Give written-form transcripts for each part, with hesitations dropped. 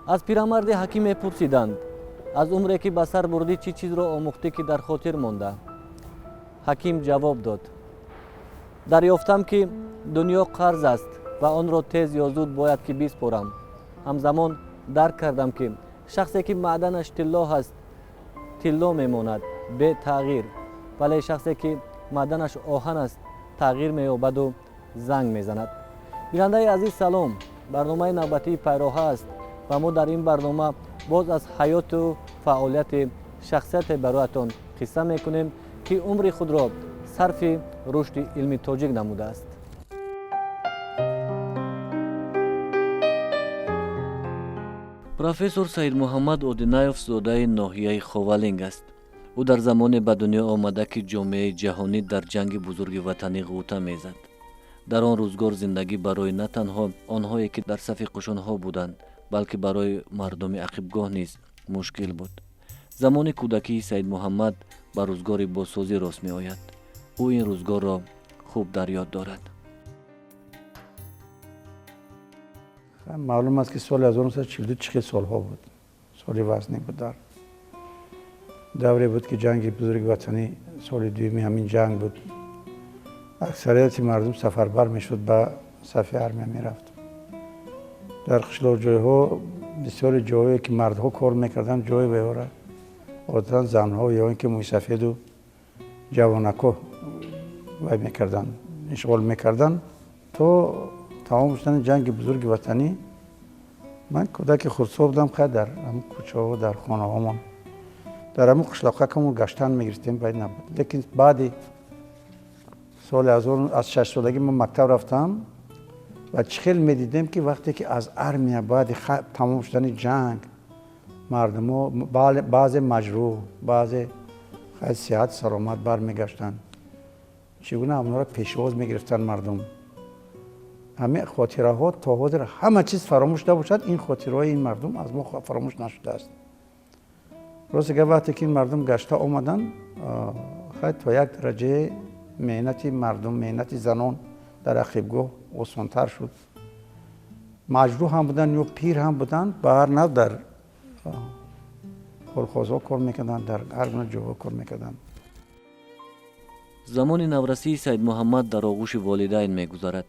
Аз пирамарди ҳаким мепурсиданд: аз умре, ки ба сар бурдӣ, чӣ чизро омӯхтӣ, ки дар хотир монда? Ҳаким ҷавоб дод: дарёфтам, ки дунё қарз аст ва онро тез ё зуд бояд ки биспорам. Ҳамзамон дарк кардам, ки шахсе, ки маъданаш тилло ҳаст, тилло мемонад бетағйир, вале шахсе, ки маъданаш оҳан аст, тағйир меёбаду занг мезанад. Бинандаи азиз, салом! Барномаи навбатии «Пайроҳа» аст ва мо дар ин барнома боз аз ҳаёту фаъолияти шахсияте бароятон қисса мекунем, ки умри худро сарфи рушди илми тоҷик намудааст. Профессор Саидмуҳаммад Одинаев зодаи ноҳияи Ховалинг аст. Ӯ дар замоне ба дунё омада, ки ҷомеаи ҷаҳонӣ дар Ҷанги Бузурги Ватанӣ ғӯта мезад. Дар он рӯзгор зиндагӣ барои на танҳо онҳое, ки дар сафи қушунҳо буданд, балки барои мардуми ақибгоҳ низ мушкил буд. Замони кӯдакии Саидмуҳаммад ба рӯзгори бозсозӣ рост меояд. Ӯ ин рӯзгорро хуб дар ёд дорад. Маълум аст, ки соли 1942 чӣ хел солҳо буд. Соли вазнин буд, дар давре буд, ки Ҷанги Бузурги Ватанӣ, соли дуюми ҳамин ҷанг буд. Аксарияти мардум сафарбар мешуд, ба сафи армия мерафт. Дар қишлоқҷойҳо бисёри ҷоҳое, ки мардҳо кор мекарданд, ҷои вайора одатан занҳо ё ин ки мӯйсафеду ҷавонако вай мекарданд, ишғол мекарданд. То тамом шудани Ҷанги Бузурги Ватанӣ ман кӯдаки хурдсол будам. Хай, дар ҳамн кӯчаҳо, дар хонаҳомон, дар ҳамн қишлоқакамон гаштан мегирифтем, баъд набуд. Лекин баъди соли аз 6-солагӣ ман мактаб рафтам ва чӣ хел медидем, ки вақте ки аз армия баъди тамом шудани ҷанг мардумо баъзе маҷрӯҳ, баъзе хай сиҳат саломат бармегаштанд, чӣ гуна ҳамонро пешвоз мегирифтанд мардум. Ҳамин хотираҳо то ҳозир, ҳама чиз фаромӯш набошад, ин хотираҳои ин мардум аз мо фаромӯш нашудааст. Рости гап, вақте ки ин мардум гашта омаданд, хай, то як дараҷаи меҳнати мардум, меҳнати занон дар ақибгоҳ осонтар шуд. Маҷрӯҳ ҳам буданд ё пир ҳам буданд, ба ҳар нав дар колхозҳо кор мекарданд, дар ҳар гуна ҷоҳо кор мекарданд. Замони наврасии Саидмуҳаммад дар оғӯши волидайн мегузарад.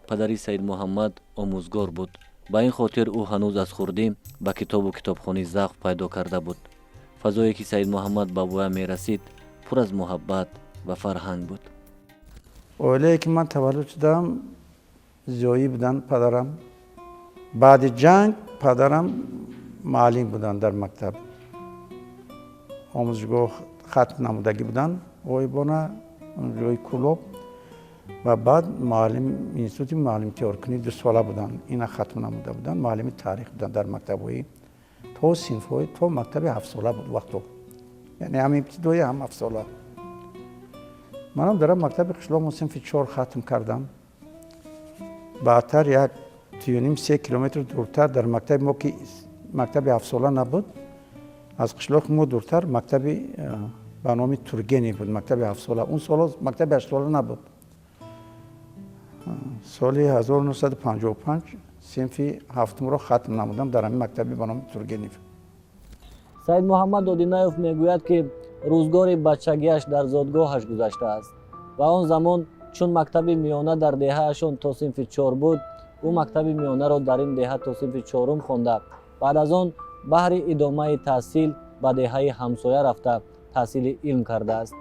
Падари Саидмуҳаммад омӯзгор буд. Ба ин хотир ӯ ҳанӯз аз хурдӣ ба китобу китобхонӣ завқ пайдо карда буд. Фазое, ки Саидмуҳаммад ба воя мерасид, пур аз муҳаббат ва фарҳанг буд. Оилае, ки ман таваллуд шудам, зиёӣ буданд. Падарам баъди ҷанг, падарам муаллим буданд, дар мактаб, омӯзишгоҳ хатм намудагӣ буданд ғоибона, ҷои Кӯлоб, ва баъд муаллим институти муаллимтайёркунӣ дусола буданд, ина хатм намуда буданд. Муаллими таърих буданд дар мактабҳои то синфҳои, то мактаби ҳафтсола буд вақто, яъне ҳам ибтидоӣ, ҳам ҳафтсола. Манам дар мактаби қишлоқмо синфи чор хатм кардам. Баъдтар як дуюним, 3 километр дуртар дар мактаби мо, ки мактаби ҳафтсола набуд, аз қишлоқи мо дуртар мактаби ба номи Тургенев буд, мактаби ҳафтсола. Он солҳо мактаби ҳаштсола набуд. Соли 1955 синфи ҳафтумро хатм намудам дар ҳамин мактаби ба номи Тургенев. Саидмуҳаммад Одинаев мегӯяд, ки рӯзгори бачагиаш дар зодгоҳаш гузаштааст ва он замон, чун мактаби миёна дар деҳаашон то синфи чор буд, ӯ мактаби миёнаро дар ин деҳа то синфи чорум хонда, баъд аз он баҳри идомаи таҳсил ба деҳаи ҳамсоя рафта, таҳсили илм кардааст.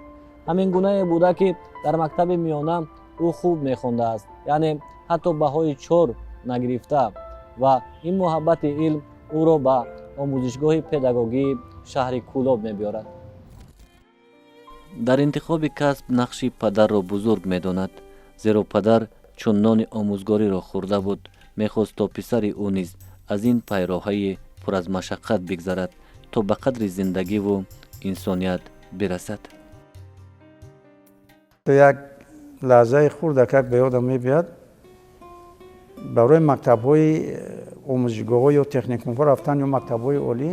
Ҳамин гунае буда, ки дар мактаби миёна ӯ хуб мехондааст, яъне ҳатто баҳои чор нагирифта, ва ин муҳаббати илм ӯро ба омӯзишгоҳи педагогии шаҳри Кӯлоб мебиёрад. Дар интихоби касб нақши падарро бузург медонад, зеро падар чун нони омӯзгориро хӯрда буд, мехост, то писари ӯ низ аз ин пайроҳаи пур аз машаққат бигзарад, то ба қадри зиндагиву инсоният бирасад. Як лаҳзаи хурдакак ба ёдам мебиёд. Барои мактабҳои омӯзишгоҳҳо ё техникумҳо рафтан ё мактабҳои олӣ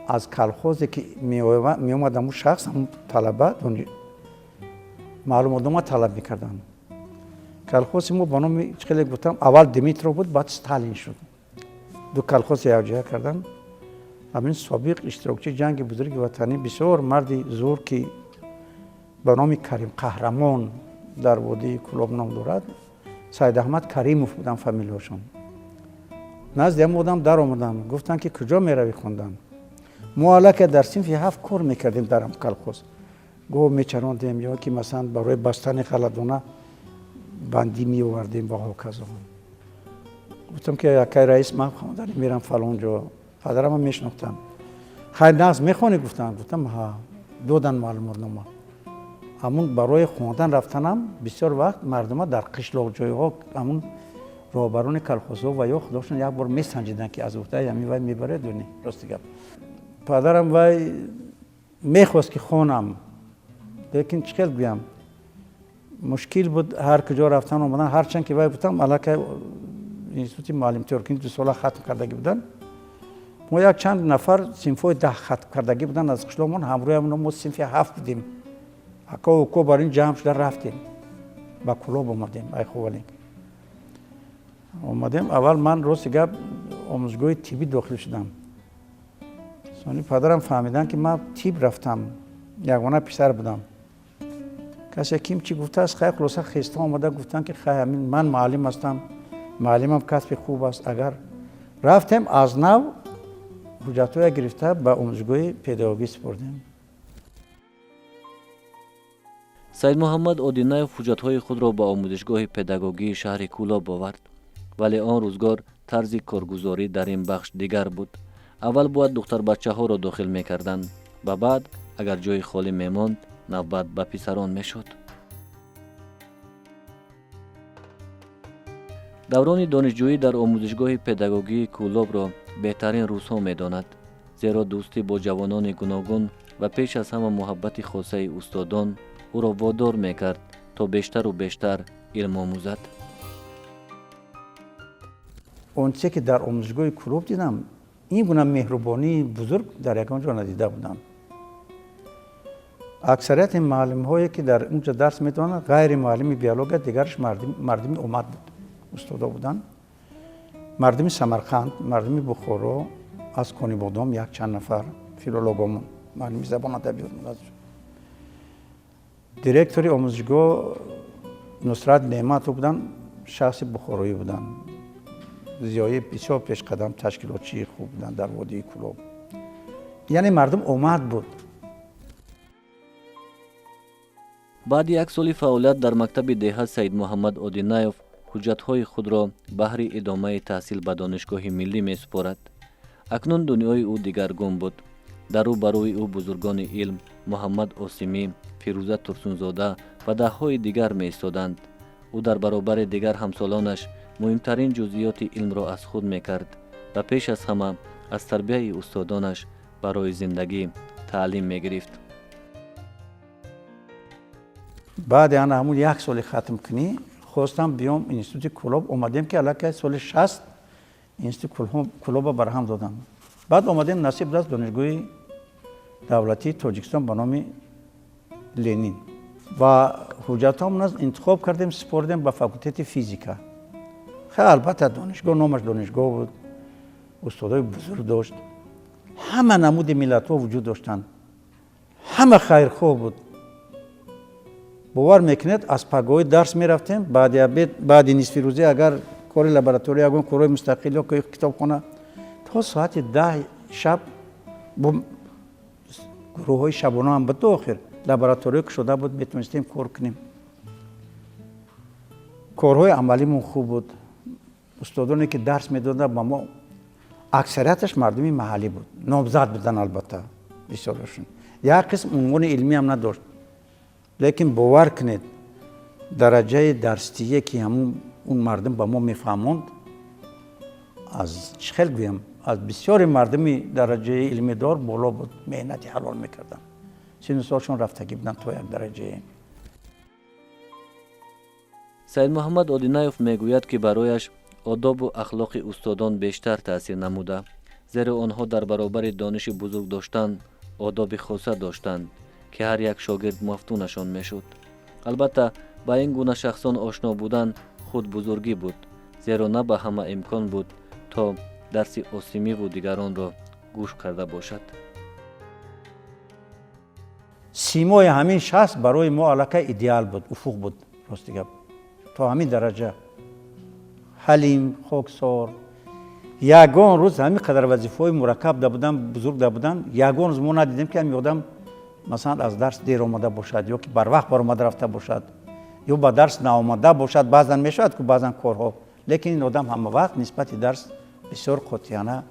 аз колхозе, ки меомад, ҳамун шахс, ҳамун талаба маълумотнома талаб мекарданд. Колхози мо ба номи, хеле гуфтам, аввал Димитров буд, баъд Сталин шуд. Ду колхоз якҷоя кардан. Ҳамин собиқ иштирокчии ҷанги бузурги ватанӣ, бисёр марди зур, ки ба номи Карим Қаҳрамон дар водии Кӯлоб ном дорад, Саидаҳмад Каримов буданд фамилияшон. Назди ҳам одам даромадам, гуфтанд, ки куҷо меравӣ хондан? Мо аллакай дар синфи ҳафт кор мекардем дар колхоз, гов мечарондем ё ки масалан барои бастани ғалладона бандӣ меовардем ва ҳоказо. Гуфтам, ки акай раис, ман хондани мерам фалон ҷо. Падарама мешинохтам. Хайр, нағз мехонӣ, гуфтам. Гуфтам, ҳа. Додан маълумотнома. Ҳамун барои хондан рафтанам бисёр вақт мардума дар қишлоқҷойҳо, ҳамун роҳбарони колхозҳо ва ё худошон як бор месанҷиданд, ки аз уҳдаи ҳамин вай мебаред ё не. Рости гап, падарам вай мехост, ки хонам, лекин чӣ хел гӯям, мушкил буд ҳар куҷо рафтан омадан. Ҳарчанд ки вай гуфтам, аллакай институти муаллимтиёркунӣ 2 сола хатм кардагӣ буданд. Мо як чанд нафар синфҳои 10 хатм кардагӣ буданд аз қишлоқмон, ҳамроҳи мо синфи ҳафт будем. Ака уко бар ин ҷамъ шуда рафтем, ба Кулоб омадем, ай Ховалинг омадем. Аввал ман, рости гап, омӯзгоҳи тиббӣ дохил шудам. Сони падарам фаҳмиданд, ки ман тиб рафтам, ягона писар будам. Касе ким чӣ гуфтааст, хай, хулоса, хеста омада гуфтанд, ки хай, ҳамин ман муаллим ҳастам, муаллимам касби хуб аст. Агар рафтем, аз нав ҳуҷҷатҳоя гирифта ба омӯзгоҳи педагогӣ супурдем. Саидмуҳаммад Одинаев ҳуҷҷатҳои худро ба омӯзишгоҳи педагогии шаҳри Кӯлоб овард, вале он рӯзгор тарзи коргузорӣ дар ин бахш дигар буд. Аввал бояд духтарбачаҳоро дохил мекарданд ва баъд, агар ҷои холӣ мемонд, навбат ба писарон мешуд. Даврони донишҷӯӣ дар омӯзишгоҳи педагогии Кӯлобро беҳтарин рӯзҳо медонад, зеро дӯстӣ бо ҷавонони гуногун ва пеш аз ҳама муҳаббати хосаи устодон ӯро водор мекард, то бештару бештар илм омӯзад. Он чизе, ки дар омӯзишгоҳи Кӯлоб дидам, ин гуна меҳрубонии бузург дар ягон ҷо надида будам. Аксарияти муаллимҳое, ки дар он ҷо дарс медонанд, ғайри муаллими биология, дигараш мардуми омад буд, устодо буданд, мардуми Самарқанд, мардуми Бухоро, аз Конибодом якчанд нафар филологомон, муаллими забон адабиёт. Директори омӯзишгоҳ Нусрат Неъматов буданд, шахси бухороӣ буданд, зиёи бисёр пешқадам, ташкилотчии хуб буданд дар водии Кӯлоб. Яъне мардум омад буд. Баъди як соли фаъолият дар мактаби деҳа Саидмуҳаммад Одинаев ҳуҷҷатҳои худро баҳри идомаи таҳсил ба Донишгоҳи миллӣ месупорад. Акнун дунёи ӯ дигаргун буд. Дар рӯ ба рӯи ӯ бузургони илм Муҳаммад Осимӣ, Фирӯза Турсунзода ва даҳҳои дигар меистоданд. Ӯ дар баробари дигар ҳамсолонаш муҳимтарин ҷузъиёти илмро аз худ мекард ва пеш аз ҳама аз тарбияи устодонаш барои зиндагӣ таълим мегирифт. Баъди ана ҳамун як соли хатмкунӣ хостам биём институти Кӯлоб. Омадем, ки аллакай соли 60 институти Кӯлоба барҳам додам. Баъд омадем, насиб даст, Донишгоҳи давлатии Тоҷикистон ба номи Ленин ва ҳуҷҷатҳоамон интихоб кардем, супордем ба факултети физика. Хай, албатта, донишгоҳ номаш донишгоҳ буд, устодои бузург дошт, ҳама намуди миллатҳо вуҷуд доштанд, ҳама хайрхоҳ буд. Бовар мекунед, аз пагоҳӣ дарс мерафтем, баъди обед, баъди нисфи рӯзӣ агар кори лаборатория, ягон корҳои мустақил ё китобхона, то соати 10 шаб бо гурӯҳҳои шабона ҳам буд. Охир лаборатория кушода буд, метавонистем кор кунем. Корҳои амалимон хуб буд. Устодоне, ки дарс медоданд ба мо, аксарияташ мардуми маҳаллӣ буд, номзад буданд. Албатта, бисёрашон як қисм унвони илмӣ ҳам надошт, лекин бовар кунед, дараҷаи дарсдиҳие, ки ҳамун он мардум ба мо мефаҳмонд, аз чӣ хел гӯям, аз бисёри мардуми дараҷаи илмидор боло буд. Меҳнати ҳалол мекарданд, сину солшон рафтагӣ буданд то як дараҷае. Саидмуҳаммад Одинаев мегӯяд, ки барояш одобу ахлоқи устодон бештар таъсир намуда, зеро онҳо дар баробари дониши бузург доштан одоби хоса доштанд, ки ҳар як шогирд мафтунашон мешуд. Албатта, ба ин гуна шахсон ошно будан худ бузургӣ буд, зеро на ба ҳама имкон буд, то Дарси Осимиву дигаронро гӯш карда бошад. Симои ҳамин шахс барои мо аллакай идеал буд, уфуқ буд. Рости гап, то ҳамин дараҷа ҳалим, хоксор. Ягон рӯз ҳамин қадар вазифаҳои мураккаб да будан, бузург да будан, ягон рӯз мо надидем, ки ҳамин одам, масалан, аз дарс дер омада бошад ё ки барвақт баромада рафта бошад ё ба дарс наомада бошад. Баъзан мешавад ку, баъзан корҳо, лекин ин одам ҳама вақт нисбати дарс бисёр қотиана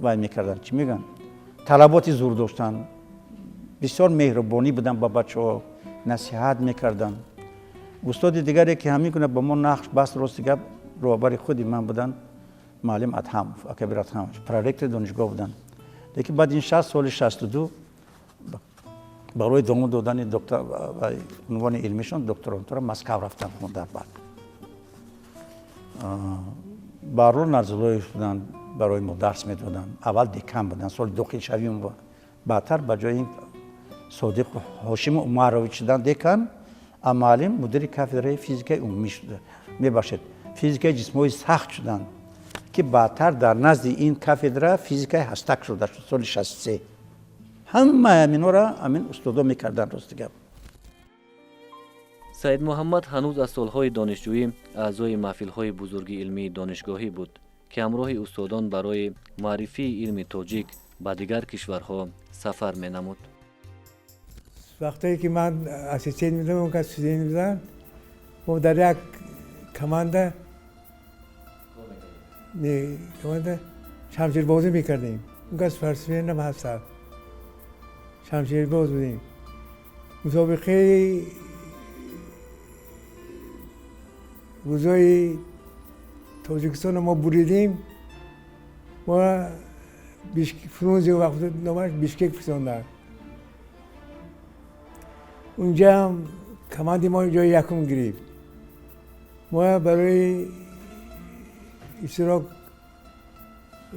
вай мекарданд, чӣ мегӯянд, талаботи зур доштанд. Бисёр меҳрубонӣ буданд, ба бачаҳо насиҳат мекарданд. Устоди дигаре, ки ҳамин гуна ба мо нақш баст, рости гап, роҳбари худи ман буданд, муаллим Адҳамов, Акабир Адҳамович, проректори донишгоҳ буданд. Лекин баъд ин шаст соли 62 барои идома додани унвони илмишон, докторантура, Москав рафтанд хондар. Баъд Баррор Нарзулоев буданд, барои мо дарс медоданд. Аввал декан буданд соли дохилшавим, баъдтар ба ҷои ин Содиқ Ҳошим Умарович шуданд декан, а муаллим мудири кафедраи физикаи умумӣ шуда, мебахшед, физикаи ҷисмҳои сахт шуданд, ки баъдтар дар назди ин кафедра физикаи ҳастак шуда шуд соли 63. Ҳамаи ҳаминҳоро ҳамин устодо мекарданд, рости гап. Саидмуҳаммад ҳанӯз аз солҳои донишҷӯӣ аъзои маҳфилҳои бузурги илмии донишгоҳӣ буд, ки ҳамроҳи устодон барои муаррифии илми тоҷик ба дигар кишварҳо сафар менамуд. Вақтое ки ман ассистент будам, он кас студент буданд, мо дар як команда шамширбозӣ мекардем. Он кас спортсменам ҳастанд, шамширбоз будем. Мусобиқаи рӯзои Тоҷикистонро мо буридем. Мо Фрунзе, вақт номаш Бишкек, фиристондан. Унҷаам командаи мо ҷои якум гирифт. Мо барои иштирок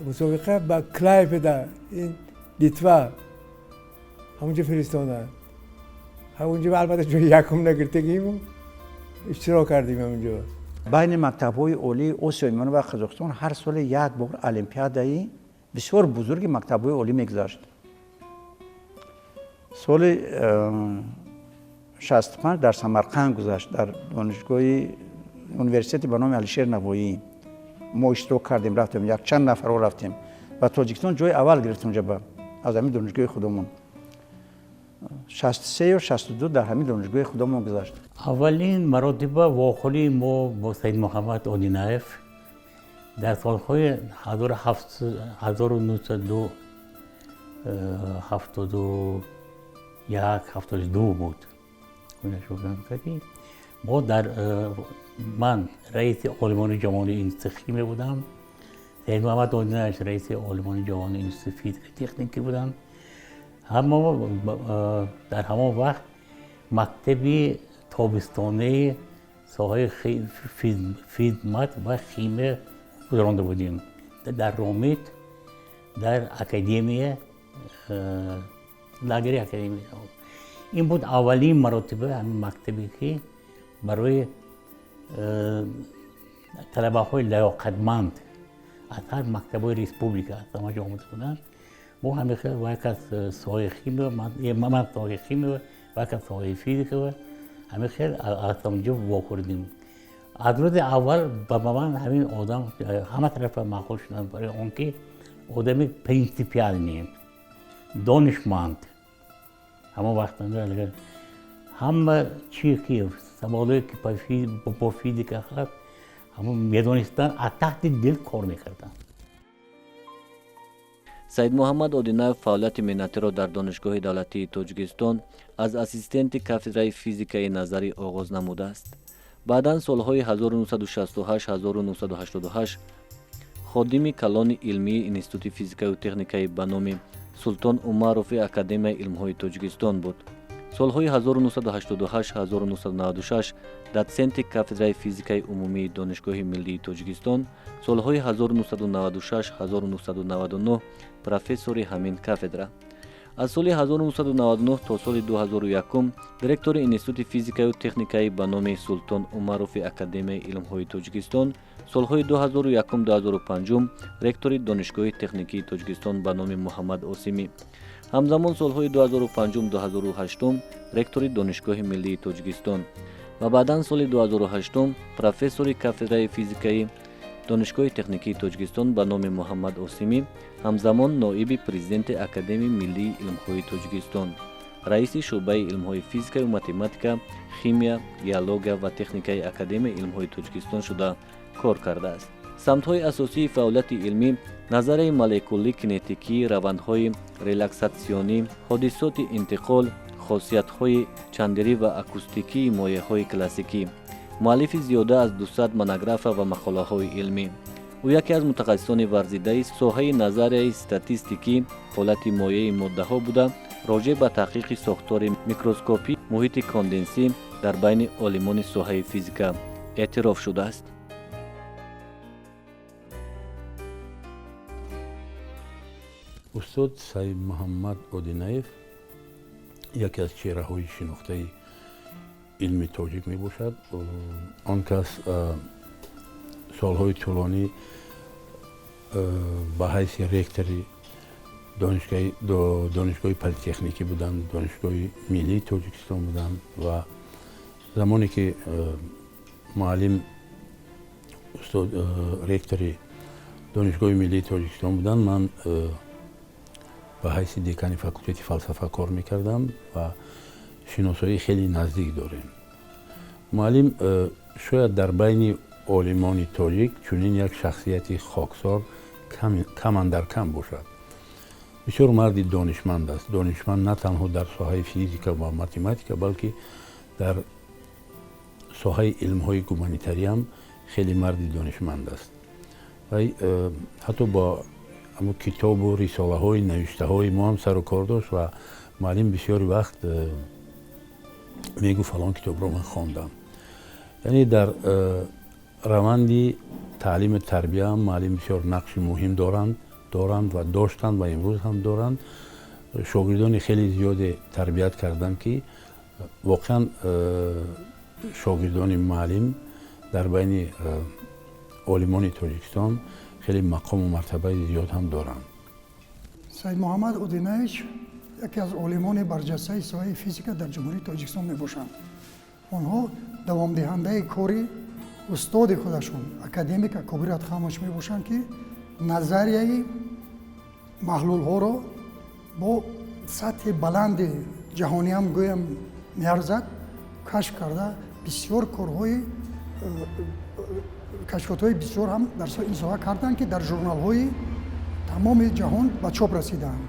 мусобиқа ба Клайпеда, ин Литва, ҳамунҷо фиристонанд. Ҳамунҷо албатта ҷои якум нагирифтагим, иштирок кардем ҳамунҷо. Байни мактабҳои олии Осиёи Миёна ва Қазоқистон ҳар соли як бор олимпиадаи бисёр бузурги мактабҳои олӣ мегузашт. Соли 65 дар Самарқанд гузашт, дар донишгоҳи университети ба номи Алишер Навоӣ. Мо иштирок кардем, рафтем, якчанд нафарҳо рафтем ва Тоҷикистон ҷои аввал гирифт унҷа ба аз ҳамин донишгоҳи худомон. 63 ё 62 дар ҳамин донишгоҳи худомон гузашт. Аввалин маротиба вохӯрии мо бо Саидмуҳаммад Одинаев дар солҳои 1971, 72 буд. Мо дар ман раиси олимони ҷавони институти химия будам, Саидмуҳаммад Одинаев раиси олимони ҷавони институти физика техникӣ буданд. Ҳама дар ҳамон вақт мактаби тобистонаи соҳаи физмат ва химия гузаронда будем дар Ромит, дар академия, лагери академия. Ин буд аввалин маротиба ҳамин мактабе, ки барои талабаҳои лаёқатманд аз ҳар мактабҳои республика, аз ҳама ҷо омада буданд. Мо ҳамин хел як аз соҳаи химия, ман соҳаи химия, як аз соҳаи физика, ҳамин хел аз ҳамонҷо вохӯрдем. Аз рӯзи аввал ба ман ҳамин одам ҳама тарафа маъқул шуданд, барои он ки одами принципиальный, донишманд. Ҳамон вақт ҳама чи ки саволое ки бо физика ҳаст, ҳамон медонистанд, аз таҳти дил кор мекарданд. Саидмуҳаммад Одинаев фаъолияти меҳнатиро дар Донишгоҳи давлатии Тоҷикистон аз ассистенти кафедраи физикаи назарӣ оғоз намудааст. Баъдан солҳои 1968-1988 ходими калони илмии Институти физикаю техникаи ба номи Султон Умарови Академияи илмҳои Тоҷикистон буд. Солҳои 1988-1996 дотсенти кафедраи физикаи умумии Донишгоҳи миллии Тоҷикистон, солҳои 1996-1999 профессори ҳамин кафедра. Аз соли 1999 то соли 2001 директори Институти физикаю техникаи ба номи Султон Умарови Академияи илмҳои Тоҷикистон, солҳои 2001-2005 ректори Донишгоҳи техникии Тоҷикистон ба номи Муҳаммад Осимӣ, ҳамзамон солҳои 2005-2008 ректори Донишгоҳи миллии Тоҷикистон ва баъдан соли 2008 профессори кафедраи физикаи Донишгоҳи техникии Тоҷикистон ба номи Муҳаммад Осимӣ, ҳамзамон ноиби президенти Академияи миллии илмҳои Тоҷикистон, раиси шӯъбаи илмҳои физикаю математика, химия, геология ва техникаи Академияи илмҳои Тоҷикистон шуда кор кардааст. Самтҳои асосии фаъолияти илмӣ: назарияи молекулӣ, кинетикии равандҳои релаксатсионӣ, ҳодисоти интиқол, хосиятҳои чандирӣ ва акустикии моеъҳои классикӣ. Муаллифи зиёда аз 200 монография ва мақолаҳои илмӣ. Ӯ яке аз мутахассисони варзидаи соҳаи назарияи статистикӣ ҳолати моеъи моддаҳо буда, роҷеъ ба таҳқиқи сохтори микроскопии муҳити конденсӣ дар байни олимони соҳаи физика эътироф шудааст. Устод Сайидмуҳаммад Одинаев яке аз чеҳраҳои шинохтаи илми тоҷик мебошад. Он кас солҳои тӯлонӣ ба ҳайси ректори Донишгоҳи политехникӣ буданд, Донишгоҳи миллии Тоҷикистон буданд ва замоне ки муаллим устод ректори Донишгоҳи миллии Тоҷикистон буданд, ман ба ҳайси декани факултети фалсафа кор мекардам ва шиносоии хеле наздик дорем. Муаллим шояд дар байни олимони тоҷик чунин як шахсияти хоксор камандар кам бошад. Бисёр марди донишманд аст. Донишманд на танҳо дар соҳаи физика ва математика, балки дар соҳаи илмҳои гуманитариям хеле марди донишманд аст. Вай ҳатто бо ҳамун китобу рисолаҳои навиштаҳои мо ҳам сару кор дошт ва муаллим бисёри вақт мегуфт, фалон китобро ман хондам. Яъне дар раванди таълиму тарбия муаллим бисёр нақши муҳим доранд ва доштанд ва имрӯз ҳам доранд. Шогирдони хеле зиёде тарбият карданд, ки воқеан шогирдони муаллим дар байни олимони Тоҷикистон хеле мақому мартабаи зиёд ҳам доранд. Сайидмуҳаммад Одинаевич яке аз олимони барҷастаи соҳаи физика дар Ҷумҳурии Тоҷикистон мебошанд. Онҳо давомдиҳандаи кори устоди худашон, академик Акобир Адхамович мебошанд, ки назарияи маҳлулҳоро бо сатҳи баланди ҷаҳониам гӯям меарзад, кашф карда, бисёр корҳои кашфиётҳои бисёр ҳам дар ин соҳа карданд, ки дар журналҳои тамоми ҷаҳон ба чоп расидаанд.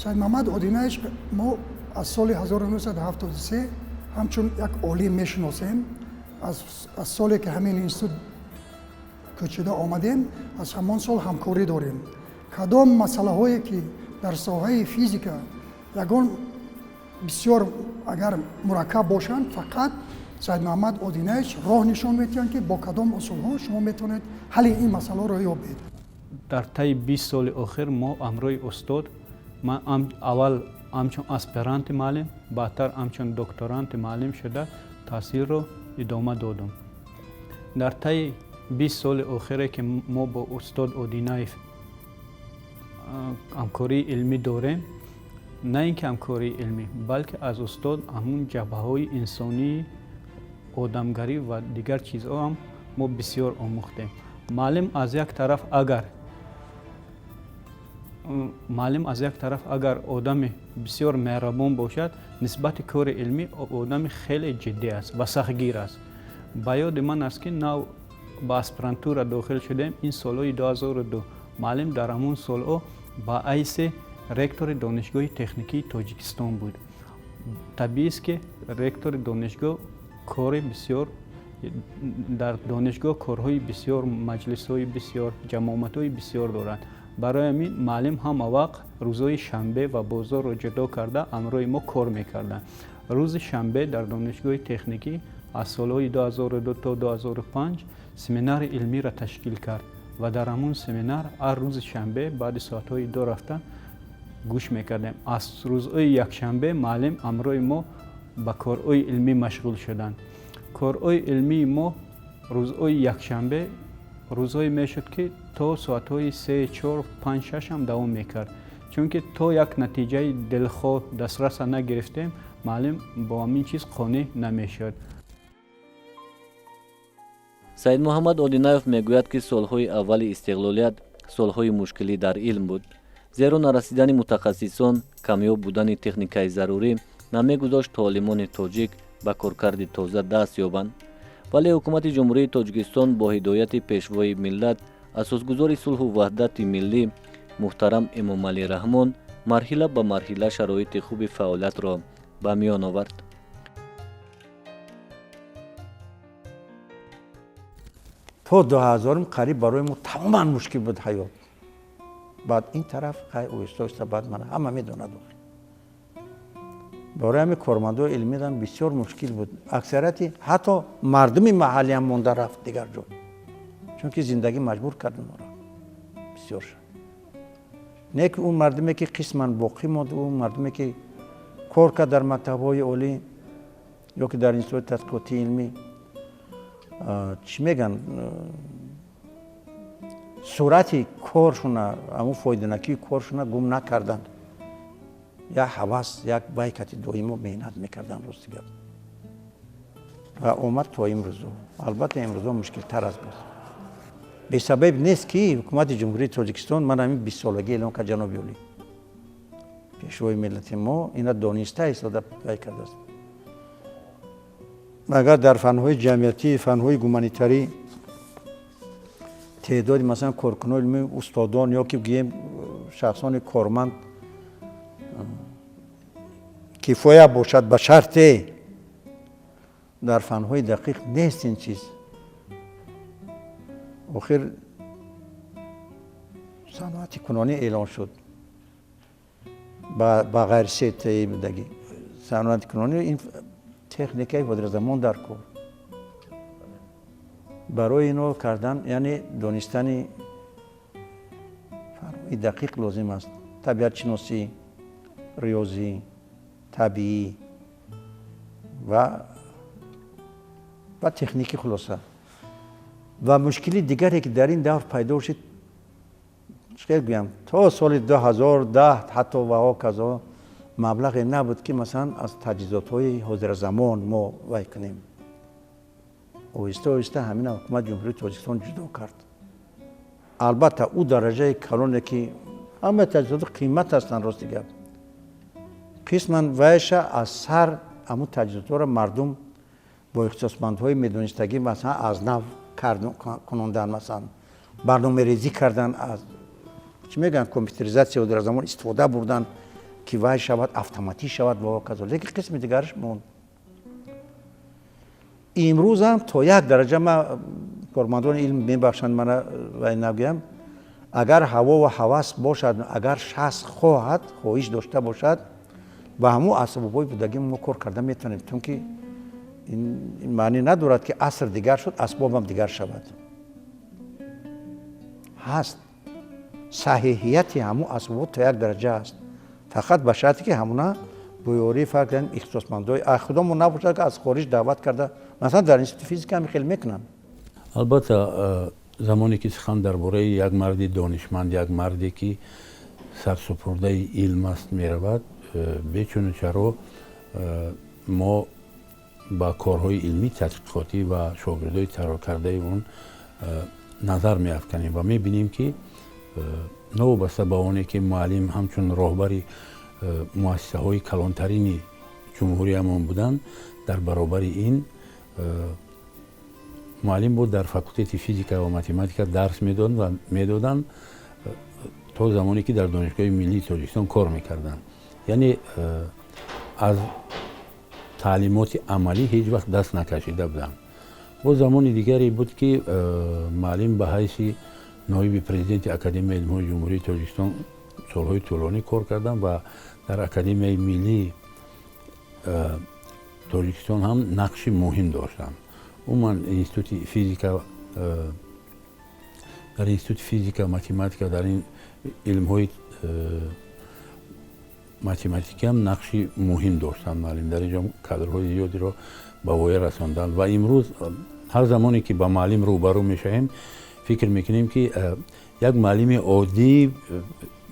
Сайидмуҳаммад Одинаевич мо аз соли 1973 ҳамчун як олим мешиносем. Аз соле ки ҳамин институт кӯчида омадем, аз ҳамон сол ҳамкорӣ дорем. Кадом масъалаҳое ки дар соҳаи физика ягон бисёр агар мураккаб бошанд, фақат Сайидмуҳаммад Одинаевич роҳ нишон медиҳанд, ки бо кадом усулҳо шумо метавонед ҳалли ин масъаларо ёбед. Дар таи 20 соли охир мо ҳамроҳи устод, ман аввал ҳамчун аспиранти муаллим, баъдтар ҳамчун докторанти муаллим шуда таҳсилро идома додам. Дар таи 20 соли охире ки мо бо устод Одинаев ҳамкории илмӣ дорем, на ин ки ҳамкории илмӣ, балки аз устод ҳамун ҷабҳаҳои инсонии одамгарӣ ва дигар чизҳо ҳам мо бисёр омӯхтем. Муаллим аз як тараф агар одами бисёр меҳрабон бошад, нисбати кори илмӣ одами хеле ҷиддӣ аст ва сахтгир аст. Ба ёди ман аст, ки нав ба аспирантура дохил шудем, ин солҳои 2002. Муаллим дар ҳамон солҳо ба ҳайси ректори Донишгоҳи техникии Тоҷикистон буд. Табиист, ки ректори донишгоҳ кори бисёр дар донишгоҳ корҳои бисёр, маҷлисҳои бисёр, ҷамоатҳои бисёр дорад. Барои ҳамин муаллим ҳама вақт рӯзҳои шанбе ва бозорро ҷудо карда ҳамроҳи мо кор мекарданд. Рӯзи шанбе дар Донишгоҳи техникӣ аз солҳои 2002 то 2005 семинари илмиро ташкил кард ва дар ҳамон семинар ҳар рӯзи шанбе баъди соатҳои 2 рафта Гӯш мекардем. Аз рӯзҳои якшанбе муаллим ҳамроҳи мо ба корҳои илмӣ машғул шуданд. Корҳои илмии мо рӯзҳои якшанбе рӯзҳое мешуд, ки то соатҳои 3, 4, 5, 6 ҳам давом мекард, чунки то як натиҷаи дилхоҳ дастраса нагирифтем, муаллим бо ҳамин чиз қонеъ намешуд. Саидмуҳаммад Одинаев мегӯяд, ки солҳои аввали истиқлолият солҳои мушкилӣ дар илм буд, зеро нарасидани мутахассисон, камёб будани техникаи зарурӣ намегузошт то олимони тоҷик ба коркарди тоза даст ёбанд. Вале ҳукумати Ҷумҳурии Тоҷикистон бо ҳидояти Пешвои миллат, асосгузори сулҳу ваҳдати миллӣ муҳтарам Эмомалӣ Раҳмон марҳила ба марҳила шароити хуби фаъолиятро ба миён овард. То 2000-ум қариб барои мо тамоман мушкил буд ҳаёт. Баъд ин тараф хай оҳиста оҳиста баъд мана ҳама медонад. Барои ҳамин кормандои илмиам бисёр мушкил буд. Аксарияти ҳатто мардуми маҳаллиам монда рафт дигар ҷо, чунки зиндагӣ маҷбур кард онҳоро бисёр шуд. Не ки ӯ мардуме ки қисман боқӣ монд, ӯ мардуме ки кор кард дар мактабҳои олӣ ё ки дар институти тадқиқотии илмӣ, чӣ мегӯянд, суръати коршуна, ҳамун фоиданакии коршуна гум накарданд. Як ҳавас, як байкати доимо меҳнат мекарданд, рости гап, ва омад то имрӯзо. Албатта, имрӯзо мушкилтар аст. Боз бесабаб нест, ки ҳукумати Ҷумҳурии Тоҷикистон ман ҳамин 20-солагӣ эълон кард. Ҷаноби олӣ, Пешвои миллати мо ина дониста истода вай кардааст. Агар дар фанҳои ҷамъиятӣ, фанҳои гуманитарӣ теъдоди, масалан, коркунони илмӣ, устодон ё ки гӯем шахсони корманд кифоя бошад, ба шарте, дар фанҳои дақиқ нест ин чиз. Охир саноати кунонӣ эълон шуд ба ғайрсетаи будагӣ. Саноати кунонӣ ин техникаи ҳозиразамон дар кор. Барои ино кардан, яъне донистани фанҳои дақиқ лозим аст: табиатшиносӣ, риёзӣ, табиӣ ва техникӣ. Хулоса, ва мушкили дигаре, ки дар ин давр пайдо шуд, чӣ гӯям, то соли 2010 ҳатто ва ҳоказо маблағе набуд, ки масалан аз таҷҳизотҳои ҳозиразамон мо вай кунем. Оҳиста оҳиста ҳамина ҳукумати Ҷумҳурии Тоҷикистон ҷудо кард. Албатта, ӯ дараҷаи калоне, ки ҳамаи таҷҳизото қимат ҳастанд, рости гап, қисман вайша аз сар ҳамун таҷҳизотҳоро мардум бо ихтисосмандҳои медонистагӣ, масалан, аз нав кунондан, масалан, барномарезӣ кардан, аз чӣ мегӯянд, компютеризатсия ҳозиразамон истифода бурдан, ки вай шавад, автоматӣ шавад ва ҳоказо. Лекин қисми дигараш монд. Имрӯзам то як дараҷа ма кормандони илм мебахшанд, мана вай нагӯям, агар ҳаво ва ҳавас бошад, агар шахс хоҳад, хоҳиш дошта бошад, ба ҳамун асбобҳои будагӣ мо кор карда метавонем, чунки ин маънӣ надорад, ки аср дигар шуд, асбобам дигар шавад. Ҳаст саҳиҳияти ҳамун асбобҳо то як дараҷа аст, фақат ба шарте ки ҳамуна бо ёрии, фарқ кардем, ихтисосмандҳои худомон набошад, ки аз хориҷ даъват карда, масалан, дар институти физика ҳам хел мекунанд. Албатта, замоне ки сухан дар бораи як марди донишманд, як марде ки сарсупурдаи илм аст меравад, бечуну чаро мо ба корҳои илмӣ тадқиқотӣ ва шогирдои тароркардаи он назар меафканем ва мебинем, ки новобаста ба оне ки муаллим ҳамчун роҳбари муассисаҳои калонтарини ҷумҳуриямон буданд, дар баробари ин муаллим буд, дар факултети физика ва математика дарс медод ва медоданд то замоне ки дар Донишгоҳи миллии Тоҷикистон кор мекарданд. Яъне аз таълимоти амалӣ ҳеҷ вақт даст накашида буданд. Боз замони дигаре буд, ки муаллим ба ҳайси ноиби президенти Академияи илмҳои Ҷумҳурии Тоҷикистон солҳои тӯлонӣ кор карданд ва дар Академияи миллии Тоҷикистон ҳам нақши муҳим доштанд. Умуман, институти физика, дар институти физика, математика, дар ин илмҳои Математикӣ ҳам нақши муҳим доштанд муаллим. Дар инҷо кадрҳои зиёдеро ба воя расонданд ва имрӯз ҳар замоне ки ба муаллим рӯбарӯ мешавем, фикр мекунем, ки як муаллими оддӣ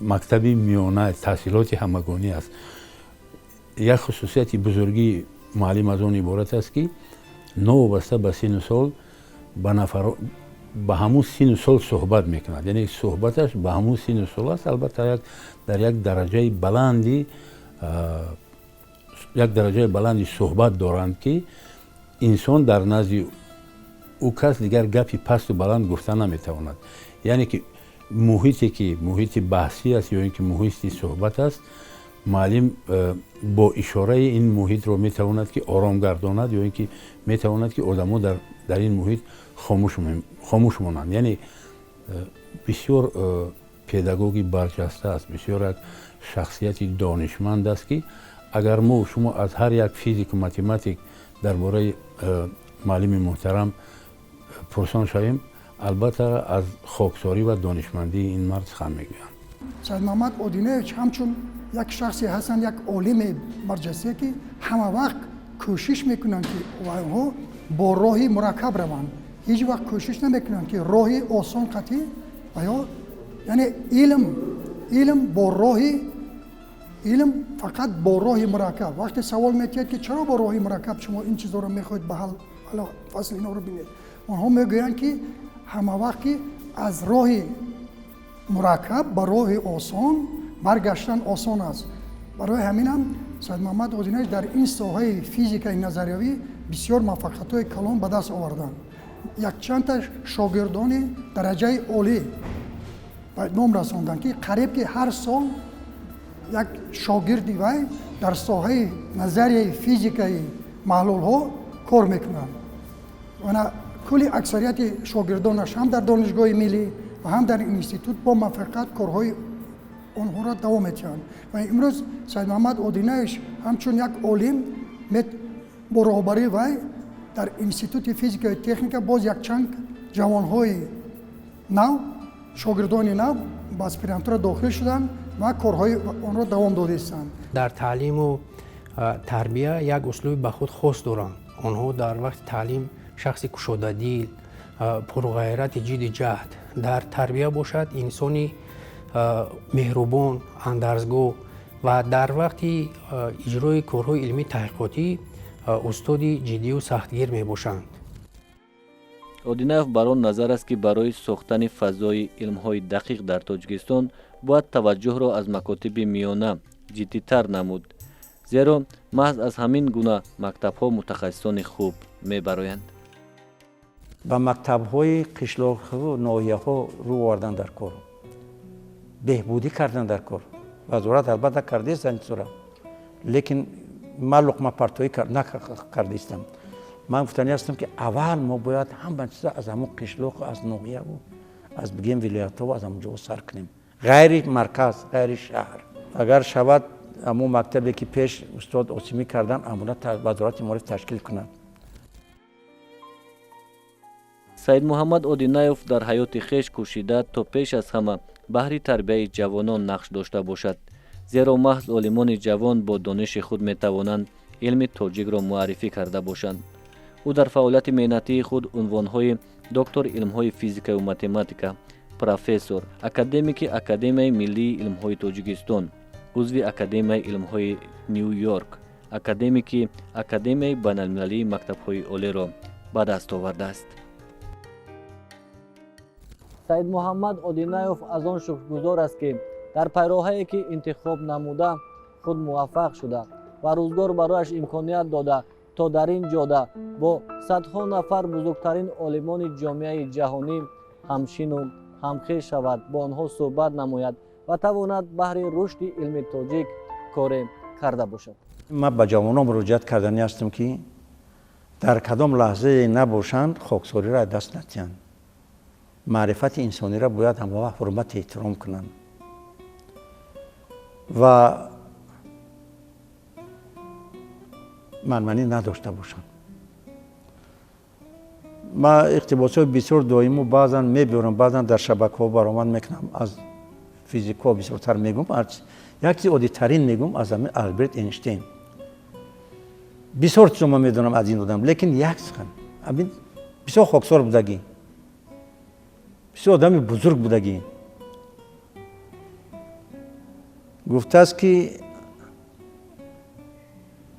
мактаби миёна, таҳсилоти ҳамагонӣ аст. Як хусусияти бузургии муаллим аз он иборат аст, ки новобаста ба синну сол ба нафар ба ҳамун синну сол суҳбат мекунад, яъне суҳбаташ ба ҳамун синну сол аст. Албатта, дар як дараҷаи баланди суҳбат доранд, ки инсон дар назди ӯ кас дигар гапи пасту баланд гуфта наметавонад. Яъне ки муҳите ки муҳити баҳсӣ аст ё ин ки муҳити суҳбат аст, муаллим бо ишораи ин муҳитро метавонад ки ором гардонад ё ин ки метавонад ки одамо дар ин муҳит хомӯш монанд. Яъне бисёр педагоги барҷаста аст, бисёр як шахсияти донишманд аст, ки агар мо шумо аз ҳар як физику математик дар бораи муаллими муҳтарам пурсон шавем, албатта, аз хоксорӣ ва донишмандии ин мард сухан мегӯянд. Саидмуҳаммад Одинаевич ҳамчун як шахсе ҳастанд, як олими барҷастае, ки ҳама вақт кӯшиш мекунанд, ки онҳо бо роҳи мураккаб раванд, ҳеҷ вақт кӯшиш намекунанд, ки роҳи осон қатъӣ ва ё яъне илм бо роҳи илм фақат бо роҳи мураккаб. Вақте савол метиҳад, ки чаро бо роҳи мураккаб шумо ин чизҳоро мехоҳед ба ҳал фасли инҳоро бинед, онҳо мегӯянд, ки ҳама вақт ки аз роҳи мураккаб ба роҳи осон баргаштан осон аст. Барои ҳаминам Саидмуҳаммад Одинаевич дар ин соҳаи физикаи назариявӣ бисёр муваффақиятҳои калон ба даст оварданд. Якчандта шогирдони дараҷаи олӣ ба ном расонданд, ки қариб ки ҳар сол як шогирди вай дар соҳаи назарияи физикаи маҳлулҳо кор мекунанд. Ана кулли аксарияти шогирдонаш ҳам дар Донишгоҳи миллӣ ва ҳам дар институт бо муваффақият корҳои онҳоро давом медиҳанд. Ва имрӯз Саидмуҳаммад Одинаевич ҳамчун як олим бо роҳбарии вай дар Институти физикаю техника боз якчанд ҷавонҳои нав, шогирдони нав ба аспирантура дохил шуданд ва корҳои онро давом додаистанд. Дар таълиму тарбия як услуби ба худ хос доранд. Онҳо дар вақти таълим шахси кушодадил, пурғайрати ҷидди ҷаҳд, дар тарбия бошад инсони меҳрубон, андарзгоҳ ва дар вақти иҷрои корҳои илмии таҳқиқотӣ устоди ҷиддию сахтгир мебошанд. Одинаев бар он назар аст, ки барои сохтани фазои илмҳои дақиқ дар Тоҷикистон бояд таваҷҷӯҳро аз макотиби миёна ҷиддитар намуд, зеро маҳз аз ҳамин гуна мактабҳо мутахассисони хуб мебароянд. Ба мактабҳои қишлоқҳу ноҳияҳо рӯ овардан дар кор, беҳбудӣ кардан дар кор. Вазорат албатта кардааст ин чизора, лекин ман луқмапартоӣ накардаистам. Ман гуфтанӣ ҳастам, ки аввал мо бояд ҳама чиза аз ҳамон қишлоқ, аз ноҳияву аз бигем вилоятҳо, аз ҳамон ҷо сар кунем, ғайри марказ, ғайри шаҳр. Агар шавад, ҳамон мактабе ки пеш устод Осимӣ кардан, амона Вазорати маориф ташкил кунад. Саидмуҳаммад Одинаев дар ҳаёти хеш кӯшида, то пеш аз ҳама баҳри тарбияи ҷавонон нақш дошта бошад, зеро маҳз олимони ҷавон бо дониши худ метавонанд илми тоҷикро муаррифӣ карда бошанд. Ӯ дар фаъолияти меҳнатии худ унвонҳои доктори илмҳои физикаю математика, профессор, академики Академияи миллии илмҳои Тоҷикистон, узви Академияи илмҳои Ню Йорк, академики Академияи байналмилалии мактабҳои олиро ба даст овардааст. Саидмуҳаммад Одинаев аз он шукргузор аст, ки дар пайроҳае ки интихоб намуда худ муваффақ шуда ва рӯзгор барояш имконият дода, то дар ин ҷода бо садҳо нафар бузургтарин олимони ҷомеаи ҷаҳонӣ ҳамшину ҳамхеш шавад, бо онҳо суҳбат намояд ва тавонад баҳри рушди илми тоҷик коре карда бошад. Ман ба ҷавонон муроҷиат карданӣ ҳастам, ки дар кадом лаҳзае набошанд, хоксориро аз даст надиҳанд, маърифати инсониро бояд ҳамавақт ҳурмати эҳтиром кунанд ва манманӣ надошта бошанд. Ман иқтибосҳои бисёр доиму баъзан мебиёрам, баъзан дар шабакаҳо баромад мекунам, аз физикҳо бисёртар мегӯм. Як чизи оддитарин мегӯм аз ҳамин Алберт Эйнштейн. Бисёр чизо ман медонам аз ин одам, лекин як сухан: ҳамин бисёр хоксор будагӣ, бисёр одами бузург будагӣ, гуфтааст, ки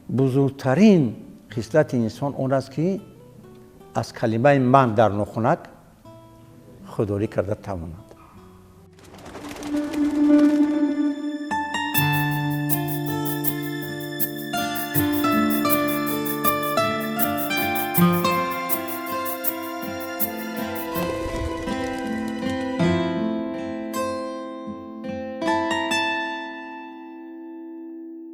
бузургтарин хислати инсон он аст, ки аз калимаи «ман» дар нохунак худдорӣ карда тавонад.